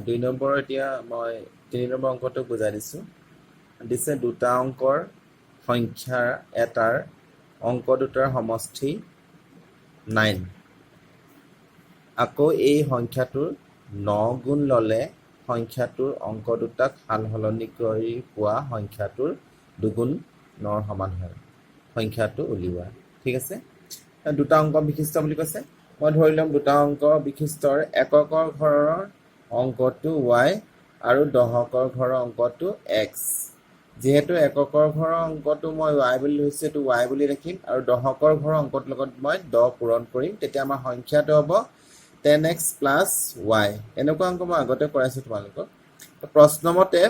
দুই নম্বৰ, এতিয়া মই তিনি নম্বৰ অংকটো বুজাই দিছোঁ। দিছে দুটা অংকৰ সংখ্যা এটাৰ অংক দুটাৰ সমষ্টি 9। আকৌ এই সংখ্যাটোৰ ন গুণ ল'লে সংখ্যাটোৰ অংক দুটাক সাল সলনি কৰি পোৱা সংখ্যাটোৰ দুগুণৰ সমান হয়, সংখ্যাটো উলিওৱা। ঠিক আছে, দুটা অংক বিশিষ্ট বুলি কৈছে। মই ধৰি ল'ম দুটা অংক বিশিষ্টৰ এককৰ ঘৰৰ অংকটো ৱাই আৰু দহকৰ ঘৰৰ অংকটো এক্স। যিহেতু এককৰ ঘৰৰ অংকটো মই ৱাই বুলি ধৰিছোঁ, এইটো ৱাই বুলি ৰাখিম আৰু দহকৰ ঘৰৰ অংকটোৰ লগত মই 10 পূৰণ কৰিম। তেতিয়া আমাৰ সংখ্যাটো হ'ব 10 এক্স প্লাছ ৱাই। এনেকুৱা অংক মই আগতে কৰাইছোঁ তোমালোকক। প্ৰশ্নমতে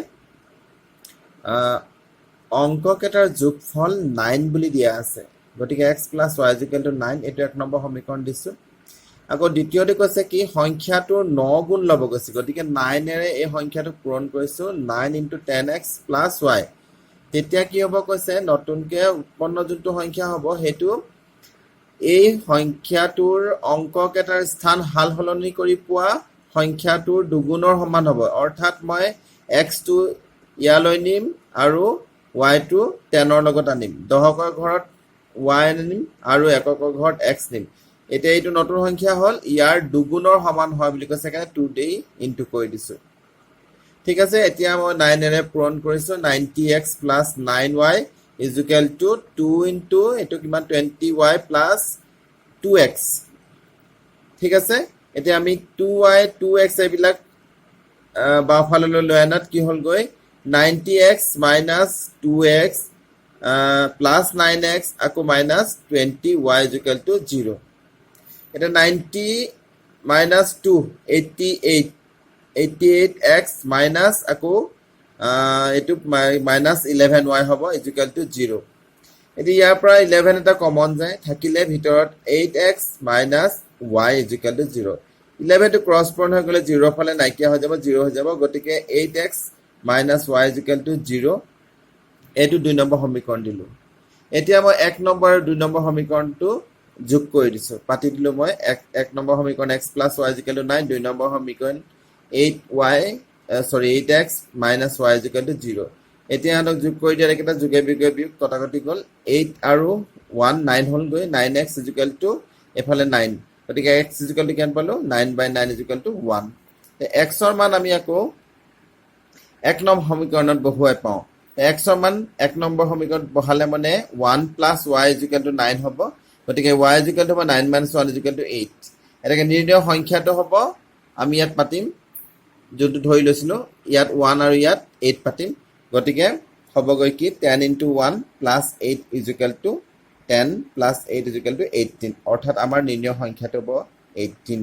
অংককেইটাৰ যোগফল 9 বুলি দিয়া আছে। গতিকে x plus y is equal to 9, এইটো এক নম্বৰ সমীকৰণ দিছোঁ। আকৌ দ্বিতীয়তে কৈছে কি, সংখ্যাটোৰ ন গুণ ল'ব কৈছে। গতিকে 9-এৰে এই সংখ্যাটোক পূৰণ কৰিছোঁ, 9 into 10 x plus y। তেতিয়া কি হ'ব কৈছে, নতুনকৈ উৎপন্ন যোনটো সংখ্যা হ'ব, সেইটো এই সংখ্যাটোৰ অংককেইটাৰ স্থান সাল সলনি কৰি পোৱা সংখ্যাটোৰ দুগুণৰ সমান হ'ব। অৰ্থাৎ মই এক্সটো ইয়ালৈ নিম আৰু ৱাইটো 10-ৰ লগত আনিম। দহকৰ ঘৰত ৱাই আনিম আৰু এককৰ ঘৰত এক্স নিম। এতিয়া এইটো নতুন সংখ্যা হ'ল, ইয়াৰ দুগুণৰ সমান হয় বুলি কৈছে, সেইকাৰণে 2 দি ইনটু কৰি দিছোঁ। ঠিক আছে, এতিয়া মই 9-এৰে পূৰণ কৰিছোঁ। 90 x plus 9 y is equal to 2 into এইটো কিমান, 20 y plus 2 x। ঠিক আছে, এতিয়া আমি 2 ৱাই, 2 এক্স এইবিলাক বাওঁফাললৈ লৈ অনাত কি হ'লগৈ? 90 x minus 2 x plus 9 x আকৌ minus 20 y is equal to 0। এতিয়া 90 minus 2, 88, 88 x minus আকৌ এইটো মাইনাছ 11 ৱাই হ'ব, is equal to 0। এতিয়া ইয়াৰ পৰা 11 এটা কমন যায়, থাকিলে ভিতৰত 8 x minus y is equal to 0। 11-টো cross পূৰণ হৈ গ'লে 0-ৰ ফালে নাইকিয়া হৈ যাব, 0 হৈ যাব। গতিকে 8 x minus y is equal to 0। এইটো দুই নম্বৰ সমীকৰণ দিলোঁ। এতিয়া মই এক নম্বৰ আৰু দুই নম্বৰ সমীকৰণটো যোগ কৰি দিছোঁ, পাতি দিলোঁ মই। এক নম্বৰ সমীকৰণ x plus y is equal to 9, দুই নম্বৰ সমীকৰণ 8 y, sorry, 8 x minus y is equal to 0। এতিয়া ইহঁতক যোগ কৰি দিয়াৰ এইকেইটা যোগে বিয়োগে বিয়োগ, কটাকটি গ'ল। 8 আৰু 1 9 হ'লগৈ। 9 এক্স is equal to এইফালে 9। গতিকে এক্স is equal to কিমান পালোঁ? 9 by 9 is equal to 1। এক্সৰ মান আমি আকৌ এক নম্বৰ সমীকৰণত বহুৱাই পাওঁ। এক্সৰ মান এক নম্বৰ সমীকৰণত বহালে মানে 1 plus y is equal to 9 হ'ব। গতিকে ৱাই is equal to হ'ব 9 minus 1 is equal to 8। এনেকৈ নিৰ্ণয় সংখ্যাটো হ'ব, আমি ইয়াত পাতিম যোনটো ধৰি লৈছিলোঁ, ইয়াত 1 আৰু ইয়াত 8 পাতিম। গতিকে হ'বগৈ কি? 10 into 1 plus 8 is equal to 10 plus 8 is equal to 18। অৰ্থাৎ আমাৰ নিৰ্ণয় সংখ্যাটো হ'ব 18।